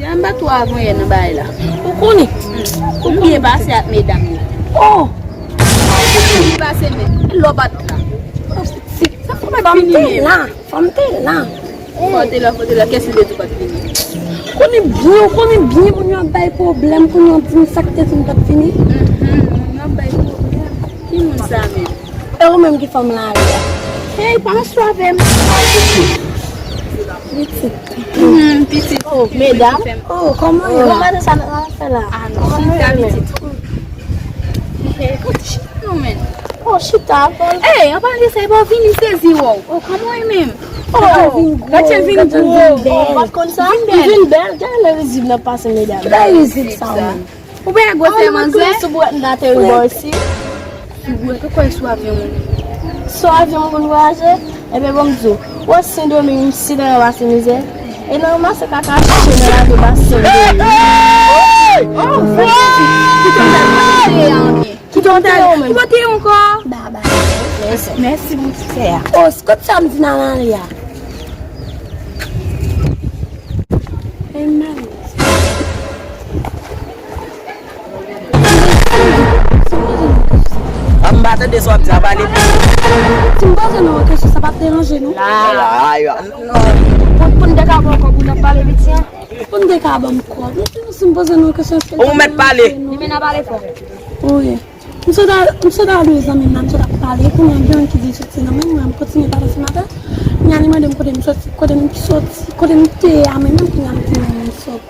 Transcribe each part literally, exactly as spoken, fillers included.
Jan m bat ou avan yè nan bagay la. Ou konnen? M byen pase ak medam yo. Oh! Ou byen pase menm. Lò bat la. Sa fò m te la. Fò m te la. Fò te la, fò te la. Kès li te di w pa t vini? Konnen byen, ou konnen byen moun yo ap bay pwoblèm, kounye a w di m sa k te di m pa t vini. Mhm, moun yo ap bay pwoblèm. Ki moun sa menm? E ou menm ki fè m lari a? Hey, pa mèsi avè m. Pitit. Hmm, pitit. Oh, medam. Oh, kòman yo? Bon maten sa nou ap fè la? Ah, non, chita, pitit. Hey, kote chita nou, menm? Oh, chita. Hey, an palan de sa, e pa w vini sezi, wow. Oh, kòman w ye menm? Oh, vin gwo. Gad jan l vin gwo. Oh, w pa t konn sa? Vin bèl. Vin bèl. Gade lè rizib nan pase, medam. Ki bagay rizib sa, menm? Ou pa wè gwosè manzè? Sou bwèt m ta ateri bò isi. Sou bwèt, ou kwè sou avyon moun? Sou avyon moun voyaje? Ebyen, bon, m di w, ou wè Sendomeng, m si nan yon pase mizè. E nan ranmase kaka, chèche nan lave bas Sendomeng. Oh, Jezi! Kite m tèl kote a anyen. Kite m tèl. Ou pote yon kò? Babay. Mèsi, mèsi, Seyè. Oh, kot sa m di n al ale a? Amen. An m pa tande sa w ap di a, pale. Si m poze nou yon kesyon, sa p ap deranje nou? La. Ay, ay, non. Pou, pou n te ka ba w kòb ou n ap pale piti an? Pou n te ka ban m kòb. Si, si m poze nou yon kesyon, èske l pa deranje nou? Ou mèt pale. Li men n ap pale fò. Wi. M sot al, m sot al de zanmi m nan, m sot ap pale, kounye a gen youn ki di soti nan men mwen, m kontinye pale ansanm avè l. Kounye a li mande m kote m soti, kote m soti, kote m te ye a, mwen menm kounye a m di mwen m sot.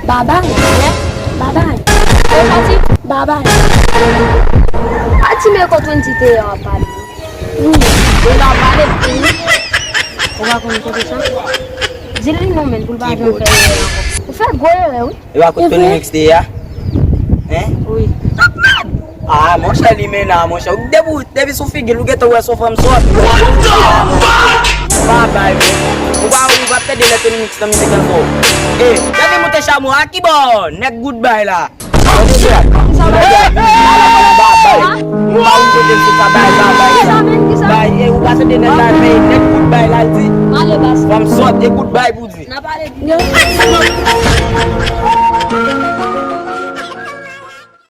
Babay, babay. Ou pati? Babay. Pati men kote w di te ye a w ap pale. Wi. Ou la pale. Ou pa konn kote sa? Di li non men pou l pa janm fè erè ankò. Ou fè gwo erè wi. E pa kote Tony Mix te ye a? Hein? Wi. Ah, monchè, li mennen, monchè. Depi, depi sou figi l, ou gentan wè se yon fanm sòt. Babay, bro. Ou pa, ou pa tande lè Tony Mix nan mizik ankò. Eh, depi moute chamo a ki bò? Nèg goodbye la. Tande sa. Babay. Ou pa ou kote l sou sa, bay, babay. Kisa, men, kisa? Bay, eh, ou pa tande nèg la, men nèg goodbye la, l di. Fanm sòt, e goodbye pou di. N a pale di.